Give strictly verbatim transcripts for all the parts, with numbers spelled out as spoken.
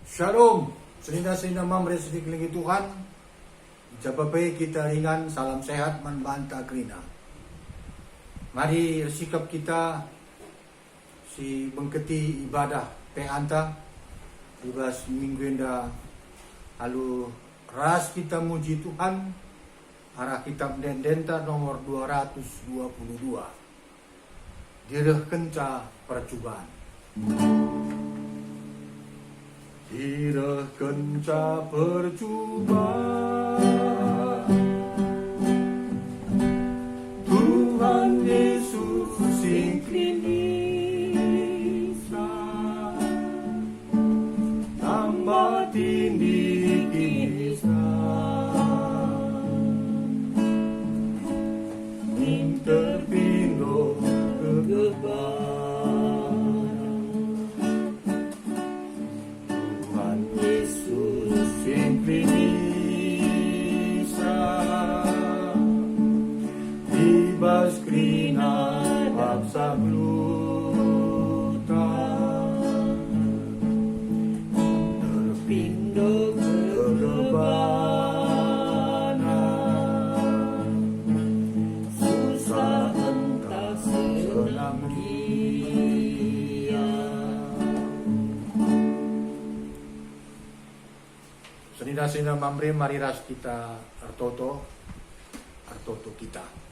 Shalom, senina-senina Mamre si dikelengi Tuhan. I ja pe kita ringan, salam sehat man banta kerina. Mari ersikap kita si bengketi ibadah P A-nta i bas minggu enda alu ras kita muji Tuhan arah kitab ende-endenta nomor dua ratus dua puluh dua. Direhkenca percuban. Direhkenca percuban. Tuhan Yesus sing kinisa. Tambah tindih kinisa. Min terpindo kegebaran. Tuhan Yesus sing kinisa. I bas kerina paksa geluhta. Terpindo kegebanan. Susah ntah senang gia. Senina-senina Mamre, mari ras kita ertoto, ertoto kita.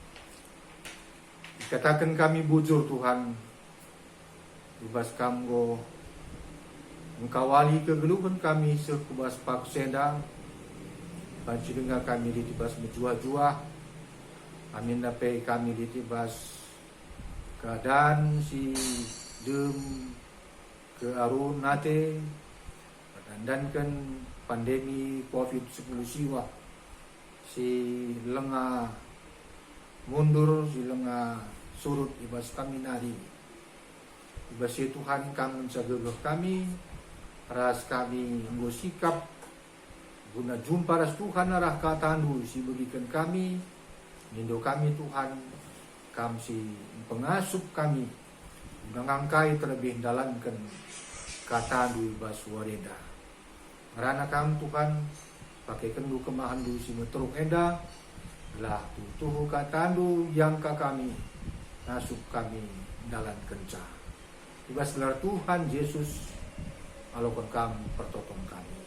Ikataken kami bujur, Tuhan, i bas Kam enggo engkawali kegeluhen kami seh ku bas paksa enda, banci denga kami lit i bas mejuah-juah, aminna pe kami lit i bas keadaan si dem kearun ate, erdandanken pandemi covid sepuluh siwah si langa mundur, si langa surut i bas kami nari. I bas si Tuhan, Kam ngenca gegeh kami, ras kami enggo sikap guna jumpa ras Tuhan arah kataNdu si ibegiken kami. Mindo kami, Tuhan, Kam si mpengasup kami guna ngangkai terlebih ndalanken kataNdu i bas wari enda. Ngerana Kam, Tuhan, pakekenndu kemahenNdu si meteruk enda, gelah tuhu-tuhu kataNdu iangka kami, ngasup kami ndalankenca. I bas gelar Tuhan Jesus, aloken Kam pertoton kami.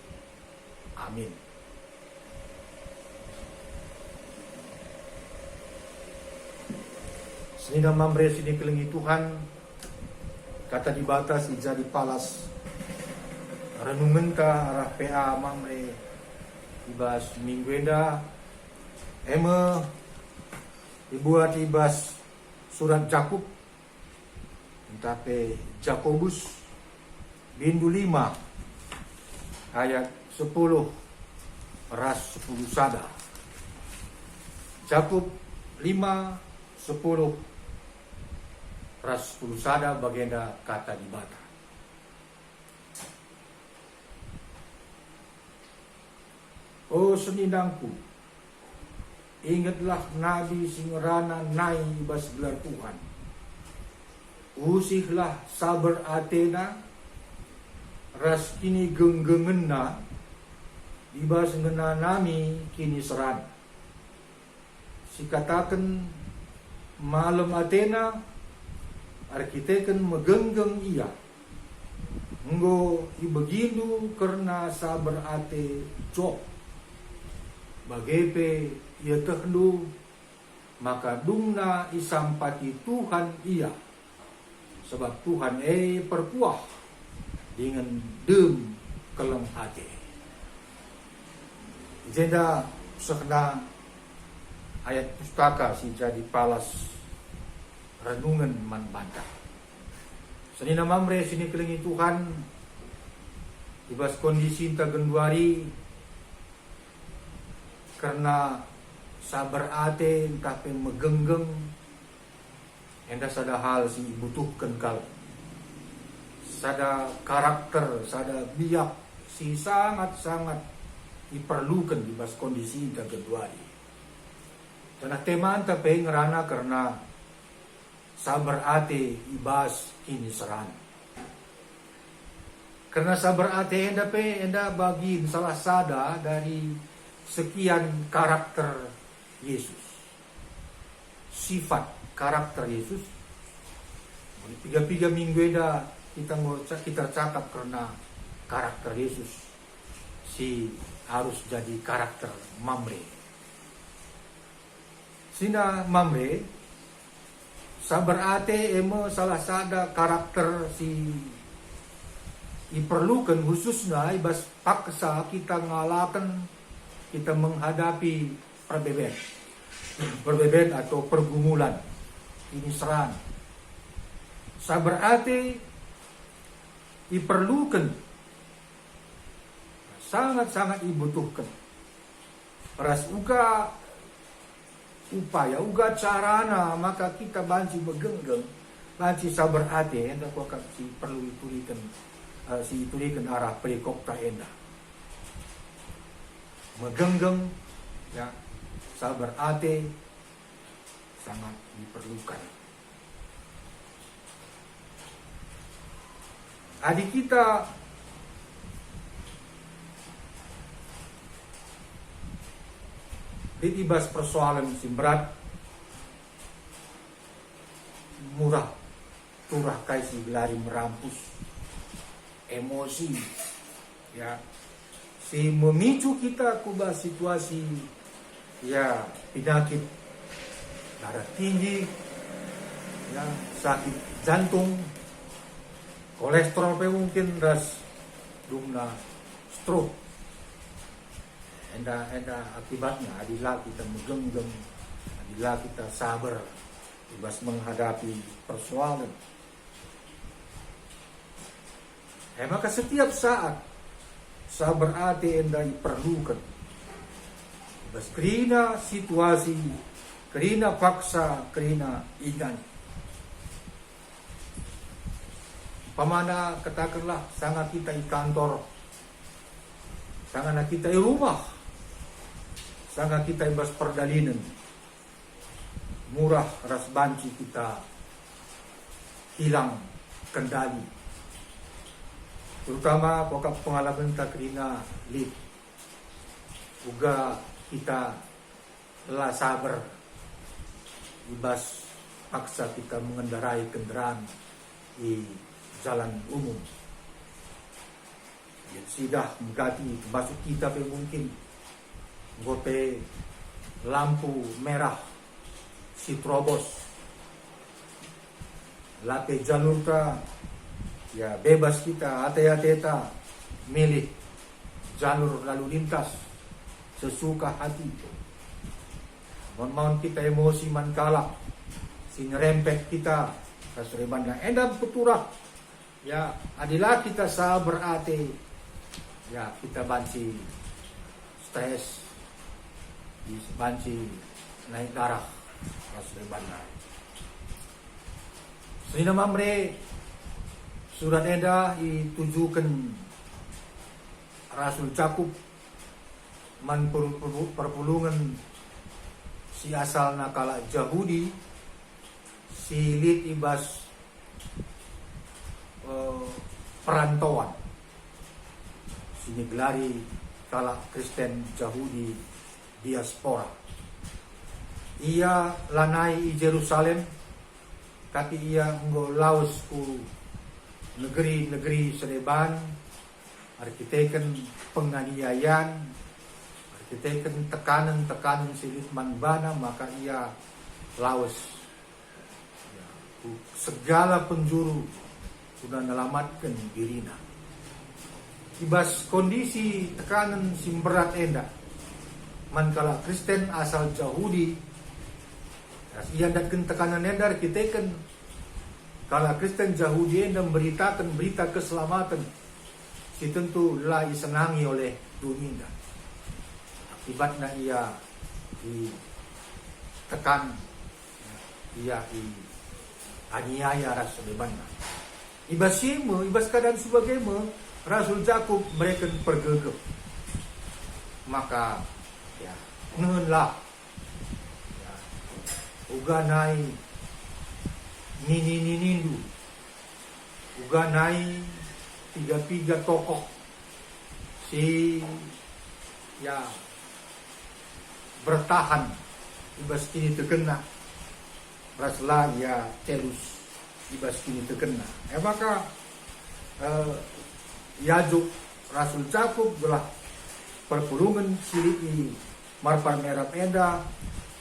Amin. Senina Mamre si dikelengi Tuhan, Kata Dibata si jadi palas renungenta arah P A Mamre i bas minggu enda, e me ibuat i bas surat Jakup, ntah pe Jakobus, bindu lima ayat sepuluh ras sepuluh sada. Jakup lima, sepuluh ras sepuluh sada, bagenda Kata Dibata. O seninangku, ingetlah nabi si ngerana nai i bas gelar Tuhan. Usihlah saber atena ras kinigenggengenna i bas ngenanami kiniseran. Sikataken malem atena erkiteken megenggeng ia. Enggo ibegindu kerna saber ate Job, bage pe ietehndu maka dungna isampati Tuhan ia, sabap Tuhan e perkuah dingen dem keleng ate. I jenda sehna ayat pustaka si jadi palas renungen man banta. Senina Mamre si nikelengi Tuhan, i bas kondisinta genduari, kerna saber ate ntah pe megenggeng, enda sada hal si ibutuhken kal, sada karakter, sada biak si sangat-sangat iperluken i bas kondisinta genduari. Janah temanta pe ngerana kerna saber ate i bas kiniseran. Kerna saber ate enda pe enda bagin salah sada dari sekian karakter Yesus. Sifat karakter Yesus. Piga-piga minggu enda kita enggo ca-, kita ercakap kerna karakter Yesus si arus jadi karakter Mamre. Sina Mamre, saber ate e me salah sada karakter si iperluken khususna i bas paksa kita ngalaken, kita menghadapi perbeben. Perbeben atau pergumulan, kiniseran. Saber ate iperluken, sangat-sangat ibutuhken. Ras uga upaya, uga carana maka kita banci megenggeng, banci saber ate, enda kuakap si perlu ituriken, eh, si ituriken arah perikopta enda. Megenggeng, ya, saber ate sangat diperlukan. Adi kita lit i bas persoalen si mberat, murah turah kai si gelari merampus, emosi, ya, si memicu kita ku bas situasi, ya, penyakit darah tinggi, ya, sakit jantung, kolesterol pe mungkin, ras dungna stroke. Enda, enda akibatna adi la kita megenggeng, adi la kita saber i bas menghadapi persoalen. E maka setiap saat saber ate enda iperluken. I bas kerina situasi, kerina paksa, kerina ingan. Umpamana katakenlah sanga kita i kantor, sanga kita i rumah, sanga kita i bas perdalinen. Murah ras banci kita hilang kendali. Terutama kuakap pengalamenta kerina lit uga kita la saber i bas paksa kita mengendarai kendaraan i jalan umum. Sidah megati, termasuk kita pe mungkin. Enggo pe lampu merah si terobos. La pe jalurta, ya, bebas kita, ate-ateta milih jalur lalu lintas sesuka hati. Maun-maun kita emosi man kalak si nyerempet kita, ras debanna enda peturah. Ya, adi la kita saber ate, ya, kita banci stres, banci naik darah, ras debanna. Senina Mamre, surat enda itujuken Rasul Jakup man per-, per-, perpulungen si asalna kalak Jahudi si lit i bas, eh, perantauan si nigelari kalak Kristen Jahudi diaspora. Ia lanai i Jerusalem, tapi ia enggo lawes ku negeri-negeri sedeban, erkiteken penganiayan, erkiteken tekanen-tekanen si lit man bana, maka ia lawes, ya, ku segala penjuru guna nelamatken dirina. I bas kondisi tekanen si mberat enda, man kalak Kristen asal Jahudi, ras iandatken tekanen enda erkiteken kalak Kristen Jahudi enda mberitaken berita keselamaten si tentu la isenangi oleh doni enda. Akibatna ia ditekan, ia ianiaya ras debanna. I bas si me, i bas keadaan si bage me, Rasul Jakup mereken pergegep. Maka, ya, nehenlah, ya, uga nai nini-ninindu, uga nai piga-piga tokoh si, ya, bertahan i bas kinitekenna, ras la ia celus i bas kinitekenna. E maka, eh, iajuk Rasul Jakup gelah perpulungen si lit i Marpadan Merap enda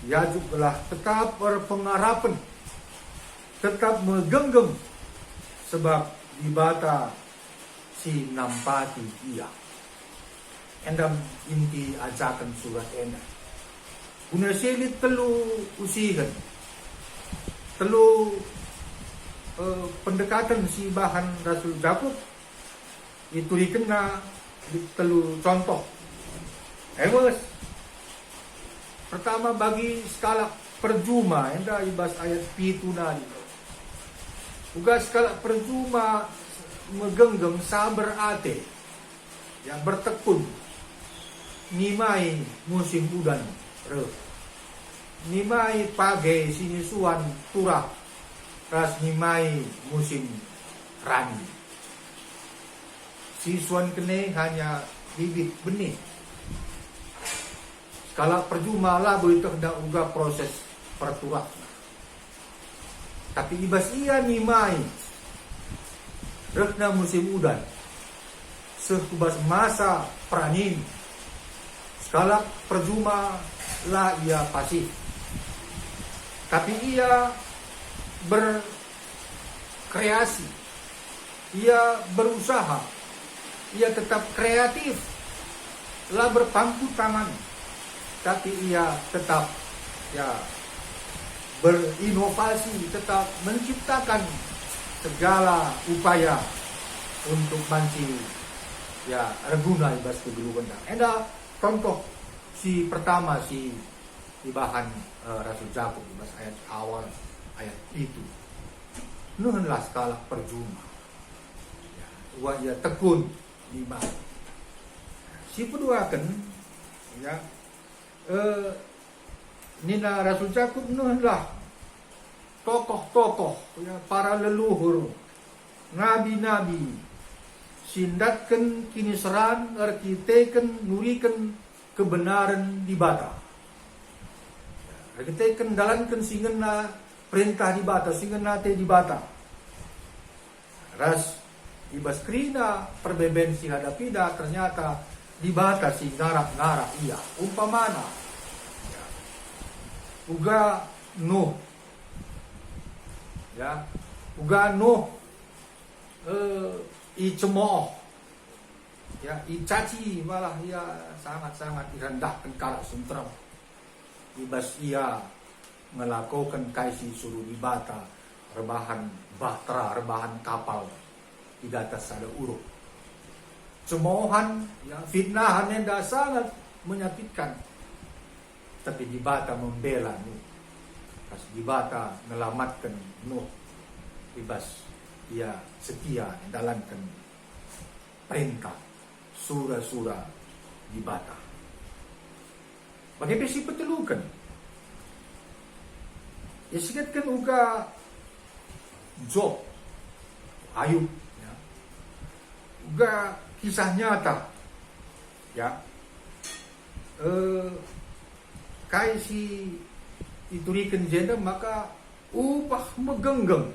iajuk gelah tetap erpengarapen, tetap megenggeng, sebab Dibata si nampati ia. Enda inti ajaken surat enda. Guna si lit telu usihen, telu, eh, pendekaten si ibahan Rasul Jakup, iturikenna lit telu contoh. E me, pertama, bagi sekalak perjuma, enda i bas ayat pitu nari. Uga sekalak perjuma megenggeng saber ate, ya, bertekun, nimai musim udan reh, nimai page si nisuan turah, ras nimai musim rani. Si isuanken e hanya bibit benih. Sekalak perjuma labo ietehna uga proses perturahna. Tapi i bas ia nimai rehna musim udan, seh ku bas masa peranin, sekalak perjuma la ia pasif, tapi ia berkreasi, ia berusaha, ia tetap kreatif, la berpangku tangan, tapi ia tetap, ya, berinovasi, tetap menciptakan segala upaya untuk banci, ya, erguna i bas kegeluhen. Enda contoh si pertama si ibahan, eh, Rasul Jakup i bas ayat awal, ayat pitu. Nehenlah sekalak perjuma. Ya, uga ia tekun iman. Si peduaken, ya, eh, nina Rasul Jakup, nehenlah tokoh-tokoh, ya, para leluhur, nabi-nabi si ndatken kiniseran erkiteken nuriken kebenaren Dibata. Erkiteken ndalanken si ngena perentah Dibata, si ngena ate Dibata. Ras i bas kerina perbeben si ihadapina, ternyata Dibata si ngarak-ngarak ia. Umpamana, ya, uga Nuh, ya, uga Nuh, eh, icemooh, ya, icaci, malah ia sangat-sangat irendahken kalak si nterem. I bas ia ngelakoken kai si isuruh Dibata erbahan bahtera, erbahan kapal i datas sada urup. Cemoohan, ya, fitnahen enda sangat menyakitkan. Tapi Dibata membela Nuh. Pas Dibata ngelamatken Nuh, i bas ia setia ndalanken perentah, sura-sura Dibata. Bage pe si peteluken, isikatken uga Job, Ayub, ya. Uga kisah nyata, ya. Eh, kai si ituriken jenda maka upah megenggeng,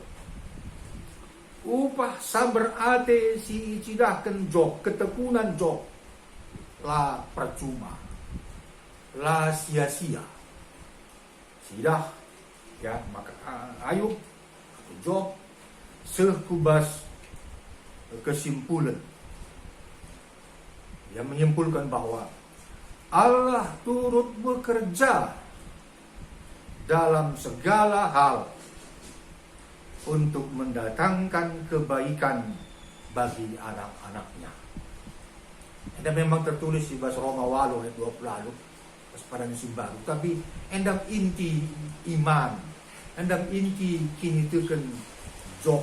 upah saber ate si icidahken Job, ketekunen Job, la percuma, la sia-sia. Sidah, ya, maka, ah, Ayub, Job, seh ku bas kesimpulen. Ia menyimpulkan bahwa Allah turut bekerja dalam segala hal untuk mendatangkan kebaikan bagi anak-anaknya. Enda memang tertulis i bas Roma walu ayat dua puluh walu, pas padan si mbaru, tapi enda inti iman, enda inti kiniteken Job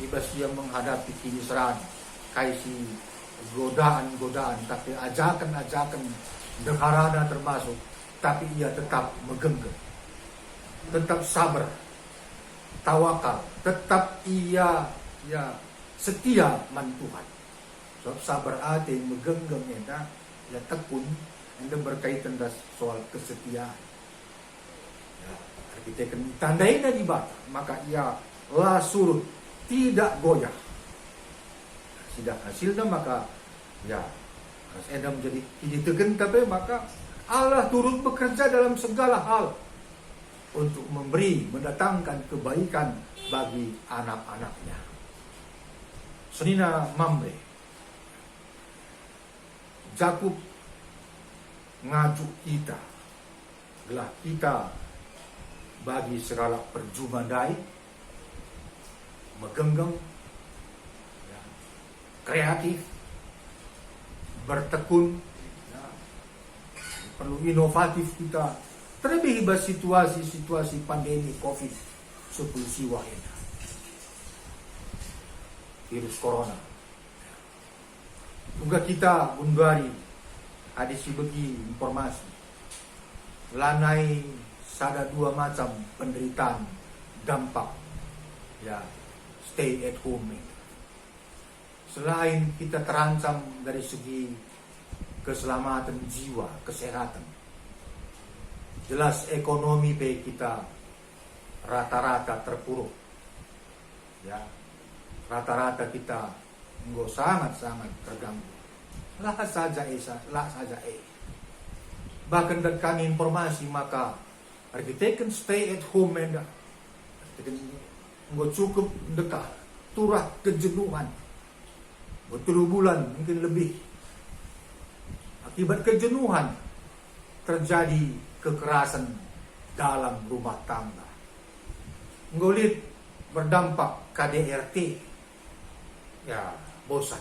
i bas ia menghadapi kiniseran, kai si godaan-godaan, tapi ajaken-ajaken ndeharana termasuk, tapi ia tetap megenggeng, tetap sabar, tawakal, tetap ia, ya, setia man Tuhan. Sebab saber ate, megenggeng enda, ya, tekun, enda berkaitan ras soal kesetiaan. Ya, erkiteken itandaina Dibata, maka ia la surut, tidak goyah. Sidah hasilna maka, ya, ras enda menjadi kinitekenta pe, maka Allah turut bekerja dalam segala hal untuk memberi, mendatangkan kebaikan bagi anak-anaknya. Senina Mamre, Jakup ngajuk kita, gelah kita bagi sekalak perjuma ndai, megenggeng, ya, kreatif, bertekun, ya, perlu inovatif kita, terlebih i bas situasi-situasi pandemi covid sepuluh siwah enda, virus corona. Uga kita genduari, adi sibegi informasi, lanai sada dua macam penderitaan dampak, ya, stay at home enda. Selain kita terancam dari segi keselamatan jiwa, kesehatan, jelas ekonomi pe kita rata-rata terpuruk. Ya, rata-rata kita enggo sangat-sangat terganggu. La saja e, sa-, la saja e. Bahkan dat kami informasi maka erkiteken stay at home enda, erkiteken enggo cukup ndekah, turah kejenuhan. Enggo telu bulan, mungkin lebih. Akibat kejenuhan, terjadi kekerasan dalam rumah tangga. Enggo lit berdampak K D R T. Ya, bosan.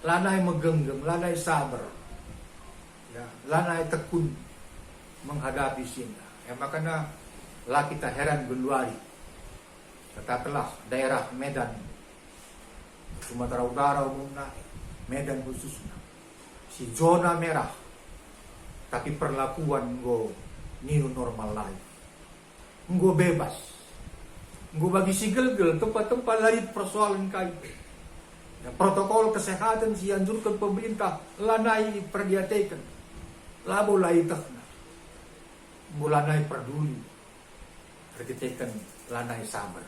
Lanai megenggeng, lanai saber. Ya, lanai tekun menghadapi si enda. Ya, makana la kita heran genduari. Katakenlah daerah Medan, Sumatera Utara umumna, Medan khususna, si zona merah, tapi perlakuan enggo new normal life. Enggo bebas. Enggo bagi si gelgel, tempa-tempa la lit persoalen kai. Ya, protokol kesehatan si ianjurken pemerintah lanai iperdiateken. Labo la ietehna. Enggo lanai perduli. Erkiteken lanai saber.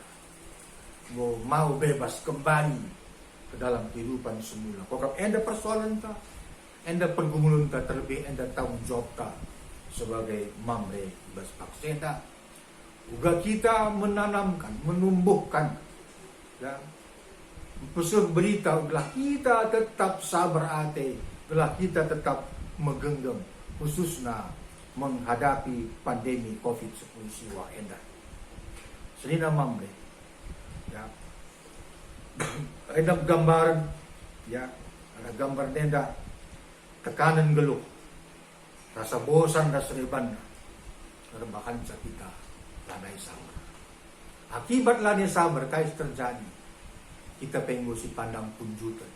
Enggo mau bebas kembali ke dalam kehidupan semula. Kukap enda persoalenta, enda pergumulenta, terlebih enda tanggung jawabta sebagai Mamre i bas paksa enda. Uga kita menanamkan, menumbuhkan, ya, mpeseh berita gelah kita tetap saber ate, gelah kita tetap megenggeng, khususna menghadapi pandemi covid sepuluh siwah enda. Senina Mamre, ya, enda gambaran, ya, ada gambar enda tekanen geluh, rasa bosan ras rebanna, erbahanca kita lanai saber. Akibat lanai saber, kai si terjadi? Kita pe enggo sipandang punjuten.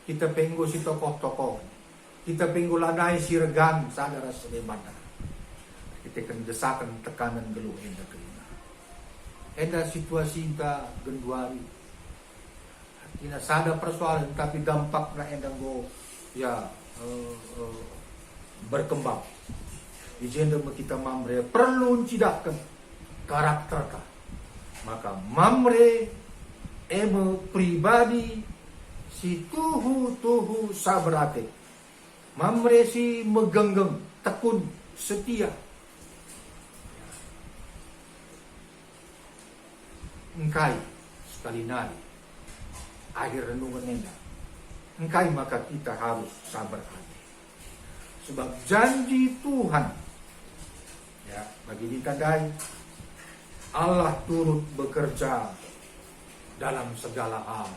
Kita pe enggo sitokoh-tokohen. Kita pe enggo lanai siregan sada ras si debanna. Kita ken desaken tekanen geluh enda kerina. Enda situasinta genduari. Artina sada persoalen, tapi dampakna enda enggo, ya, eh, eh, berkembang. I jenda me kita Mamre perlu ncidahken karakterta. Maka Mamre e me pribadi si tuhu-tuhu saber ate. Mamre si megenggeng, tekun, setia. Engkai sekali nari akhir renungen enda? Engkai maka kita harus saber ate? Sebab janji Tuhan, ya, bagi kita ndai, Allah turut bekerja dalam segala hal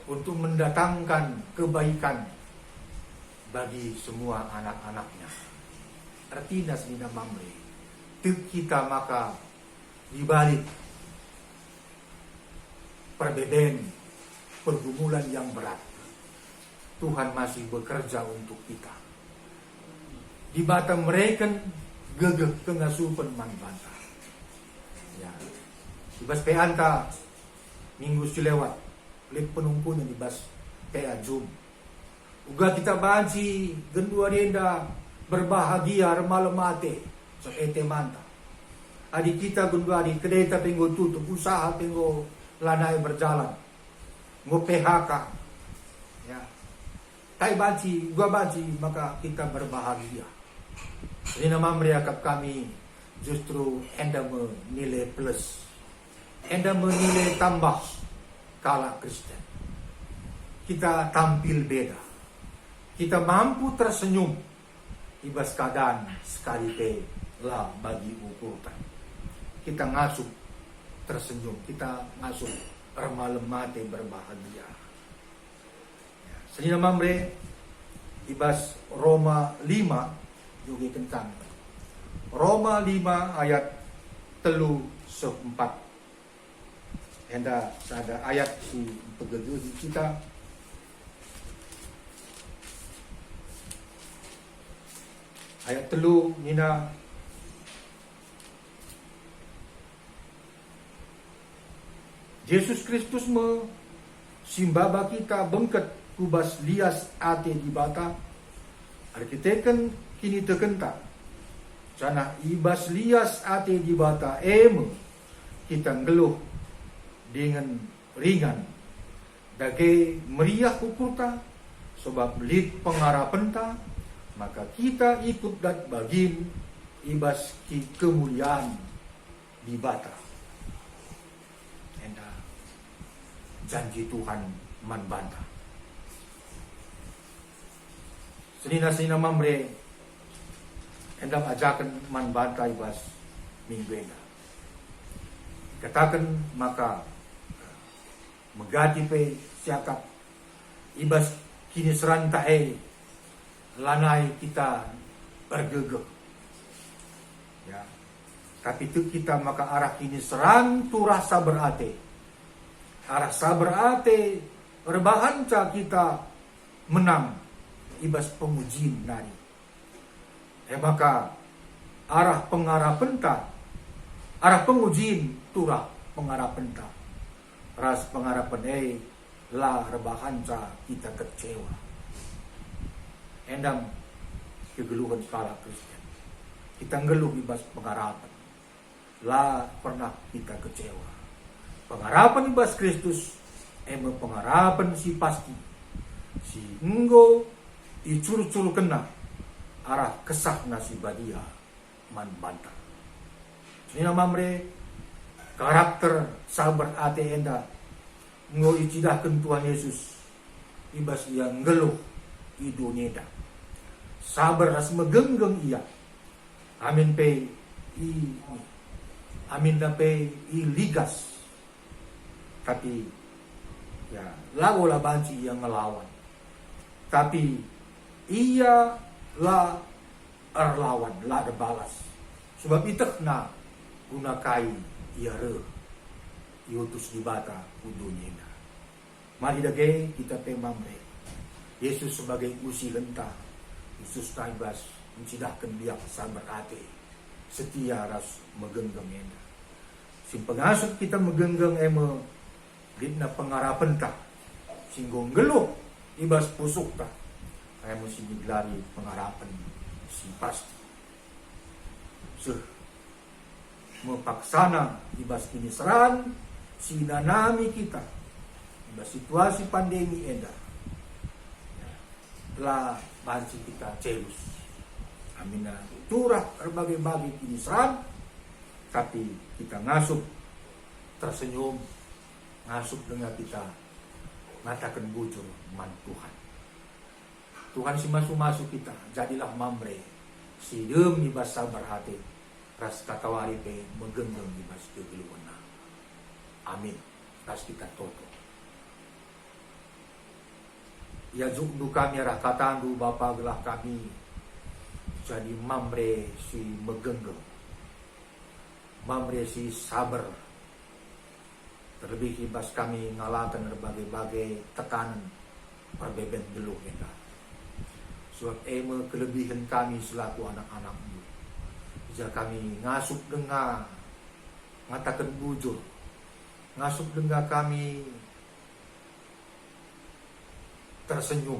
untuk mendatangkan kebaikan bagi semua anak-anaknya. Ertina senina Mamre, tek kita maka di balik perbedaan, pergumulan yang berat, Tuhan masih bekerja untuk kita. Dibata mereken gegeh kengasupen man banta. Ya. I bas peanta Minggu si lewat, lit penungkunen i bas P A Zoom. Uga kita banci genduari enda berbahagia ermalem ate, seh e temanta. Adi kita genduari kedeta pe enggo tutup, usaha pe enggo lanai berjalan, enggo P H K. Ya. Tapi banci, uga banci maka kita berbahagia. Senina Mamre, akap kami justru enda me nilai plus. Enda me nilai tambah kalak Kristen. Kita tampil beda. Kita mampu tersenyum i bas keadaan sekali pe la bagi ukurta. Kita ngasup tersenyum, kita ngasup ermalem ate berbahagia. Ya, senina Mamre, i bas Roma lima, jogeken kami. Roma lima ayat telu seh empat. Enda sada ayat si mpegegehi kita. Ayat telu nina, Jesus Kristus me si maba kita bengket ku bas lias ate Dibata erkiteken kinitekenta, janah i bas lias ate Dibata e me kita nggeluh dingen ringan, dage meriah ukurta, sabap lit pengarapenta, maka kita ikut dat bagin i bas ki-, kemulian Dibata. Enda janji Tuhan man banta. Senina-senina Mamre, enda ajaken man banta i bas minggu enda. Kataken maka megati pe siakap i bas kiniseranta e lanai kita ergegeh. Ya. Tapi tek kita maka arah kiniseran turah saber ate. Arah saber ate erbahanca kita menang i bas pengujin nari. E maka arah pengarapenta, arah pengujin turah pengarapenta. Ras pengarapen e la erbahanca kita kecewa. Enda me kegeluhen kalak Kristen. Kita nggeluh i bas pengarapen. La pernah kita kecewa. Pengarapen i bas Kristus, e me pengarapen si pasti, si enggo icurcurkenNa arah kesahNa si badia man banta. Senina Mamre, karakter saber ate enda enggo icidahken Tuhan Yesus i bas Ia nggeluh i doni enda. Saber ras megenggeng Ia, amin pe i, aminna pe i ligas. Tapi, ya, labo la banci Ia ngelawan. Tapi Ia la erlawan, la erbalas. Sebab ietehNa guna kai Ia reh, iutus Dibata ku doni enda. Mari dage kita pe Mamre. Yesus sebagai usihenta, khususna i bas ncidahken biak saber ate, setia ras megenggeng enda. Si pengasup kita megenggeng e me litna pengarapenta, si enggo nggeluh i bas pusuhta, e me si igelari pengarapen si pasti. Seh me paksana i bas kiniseran si inanami kita i bas situasi pandemi enda. La banci kita celus. Aminna turah erbage-bage kiniseran, tapi kita ngasup tersenyum, ngasup denga kita ngataken bujur man Tuhan. Tuhan si masu-masu kita, jadilah Mamre, si dem i bas sabar ate, ras katawari pe megenggeng i bas kegeluhenna. Amin. Ras kita toto. Iajukndu kami arah katandu, Bapa, gelah kami jadi Mamre si megenggeng, Mamre si sabar, terlebih i bas kami ngalaken erbage-bage tekanen perbeben geluh enda. Sebab e me kelebihen kami selaku anak-anakNdu. I ja kami ngasup denga, ngataken bujur, Ngasup denga kami tersenyum,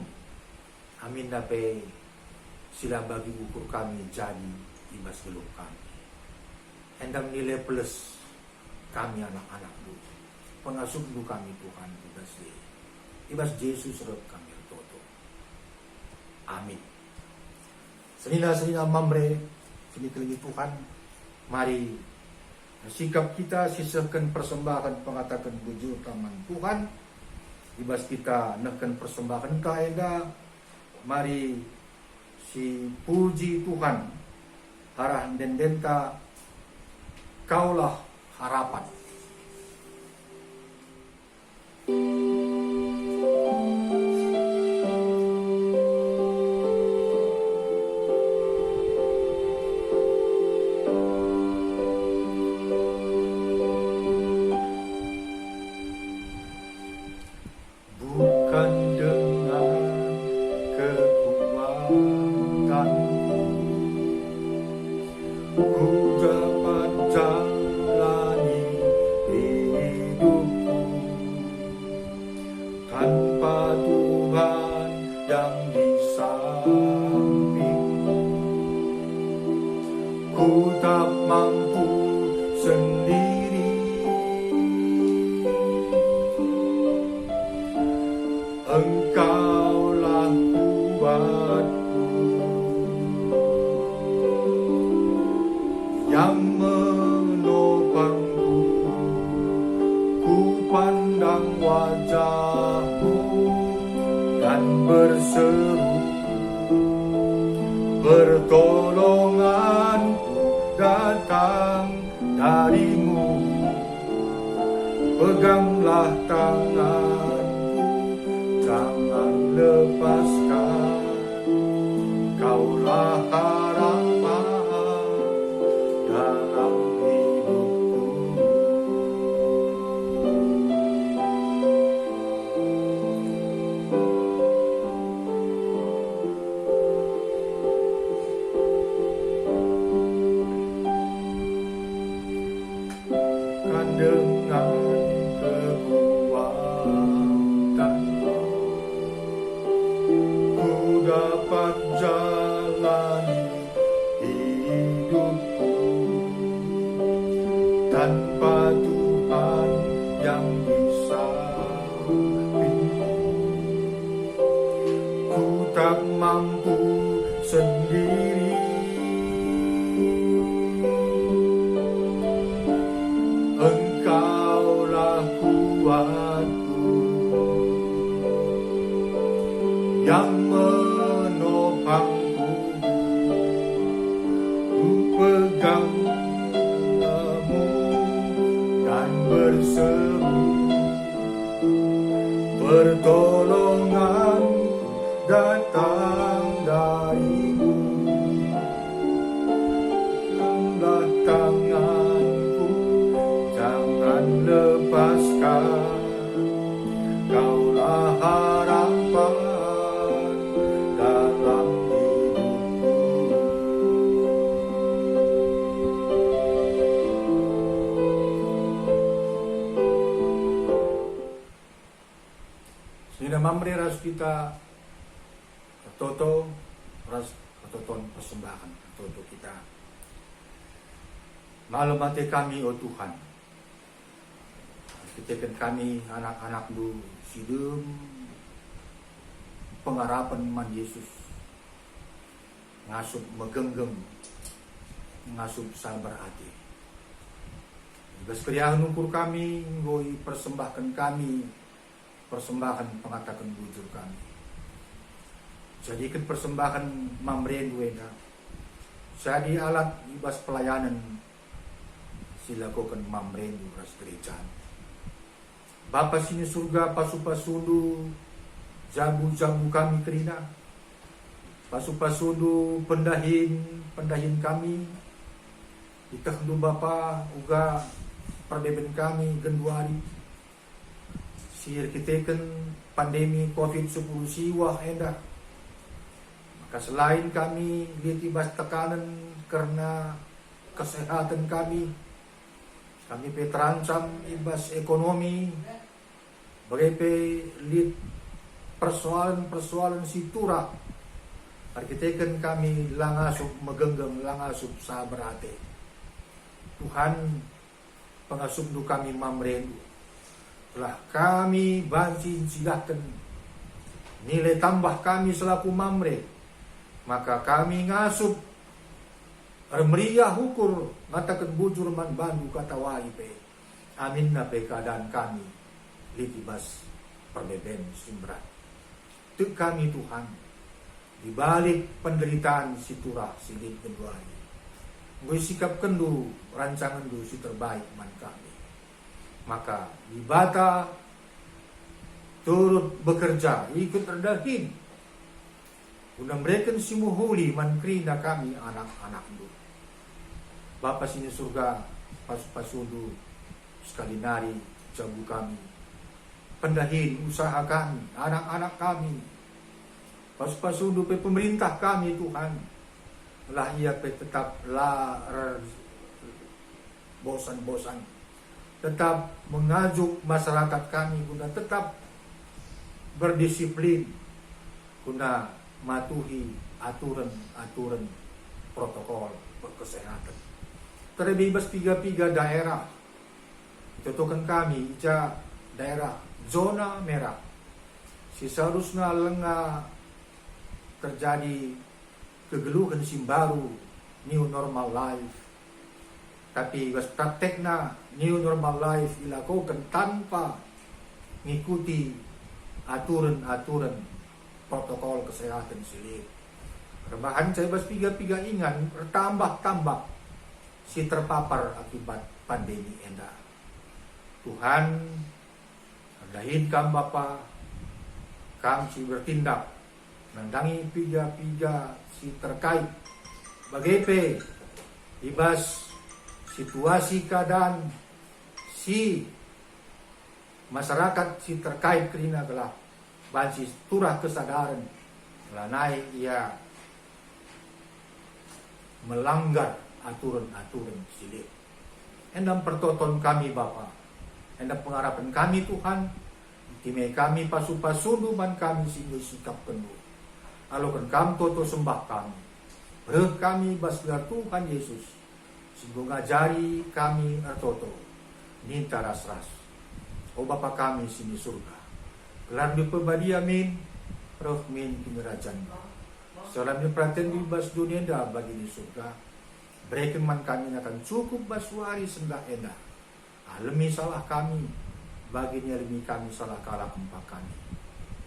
aminna pe si la bagi ukur kami jadi i bas geluh kami. Enda me nilai plus kami anak-anakNdu. PengasupNdu kami, Tuhan, i bas e. I bas Jesus reh kami ertoto. Amin. Senina-senina Mamre, si ikelengi Tuhan, mari sikap kita sisehken persembahen pengataken bujurta man Tuhan. I bas kita nehken persembahenta enda, mari sipuji Tuhan arah ende-endenta, Kaulah Harapan. Bukan dengan kekuatanku ku dapat jalani hidupku, tanpa Tuhan yang di sampingku, ku tak mampu sendiri. Engkaulah kuatku yang menopangku. Ku pandang wajahmu dan berseru, pertolonganku datang darimu. Peganglah tanganku, jangan lepaskan. Kaulah harapan dalam hidupku. Kan dengan kekuatan ku dapat jalani hidupku, tanpa Tuhan yang di sampingku, ku tak mampu sendiri. Engkaulah kuatku yang menopangku. Ku pegang tanganmu dan berseru, pertolonganku datang darimu. Peganglah tanganku, jangan lepaskan. Kaulah harapan dalam hidupku. Senina Mamre ras kita ertoto ras ertoton persembahen, ertoto kita. Malem ate kami, o Tuhan, erkiteken kami anak-anakNdu si dem pengarapen man Jesus, ngasup megenggeng, ngasup sabar ate. I bas keriahen ukur kami enggo ipersembahken kami persembahen pengataken bujur kami. Jadiken persembahen Mamrendu enda jadi alat i bas pelayanen si lakoken Mamrendu ras gerejaNdu. Bapa si ni Surga, pasu-pasundu jabu-jabu kami kerina, pasu-pasundu pendahin-pendahin kami, ietehndu Bapa uga perdeben kami genduari, si erkiteken pandemi covid sepuluh siwah enda, maka selain kami lit i bas tekanen kerna kesehaten kami, Kami pe terancam i bas ekonomi, bage pe lit persoalan-persoalan si turah. Erkiteken kami la ngasup megenggeng, la ngasup saber ate. Tuhan, pengasupndu kami mamrendu. Telah kami banci ncidahken nilai tambah kami selaku mamre, maka kami ngasup ermeriah ukur ngataken bujur man bandu kata wari pe. Aminna pe keadaan kami lit i bas perbeben si mberat. Tek kami, Tuhan, di balik penderitaan si turah si lit genduari, enggo isikapkenndu rancangenndu si terbaik man kami. Maka Dibata turut bekerja ikut erdahin guna mereken si mehuli man kerina kami anak-anakndu. Bapa si ni Surga, pasu-pasundu sekali nari jabu kami, pendahin usaha kami, anak-anak kami, pasu-pasundu pe pemerintah kami, Tuhan. Lah ia pe tetap la erbosan-bosan, tetap mengajuk masyarakat kami guna tetap berdisiplin guna matuhi aturen-aturen protokol kesehatan. Terlebih bas piga-piga daerah, itotoken kami i ja daerah zona merah, si seharusna langa terjadi kegeluhen si mbaru, new normal life. Tapi bas praktekna, new normal life ilakoken tanpa ngikuti aturen-aturen protokol kesehatan si lit. Erbahanca i bas piga-piga ingan ertambah-tambah si terpapar akibat pandemi enda. Tuhan, erdahin Kam Bapa, Kam si bertindak nandangi piga-piga si terkait, bage pe i bas situasi keadaan si masyarakat si terkait kerina gelah banci turah kesadaren, lanai ia melanggar aturen-aturen si lit. Enda pertoton kami, Bapa, enda pengarapen kami, Tuhan, time kami pasu-pasundu man kami si enggo isikapkenndu. Aloken Kam toto sembah kami. Reh kami bas gelar Tuhan Yesus, si enggo ngajari kami ertoto, ninta ras-ras. O Bapa kami si ni Surga, gelarNdu pebadia min, reh min kinirajanNdu. Seh la min peratenndu i bas doni enda bagi ni Surga. Bereken man kami nakan cukup bas wari sendah enda. Alemi salah kami, bagi nialemi kami salah kalak empa kami.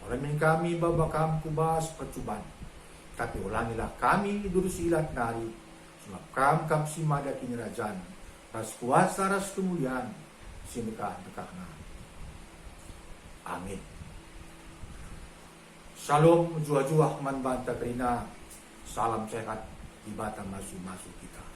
Ola min kami baba Kam ku bas percuban, tapi olangilah kami durus ilat nari, sebab Kam kap si mada kinirajan, ras kuasa ras kemulian, si ndekah-ndekahna. Amin. Shalom, mejuah-juah man banta kerina. Salam sehat, Dibata masu-masu kita.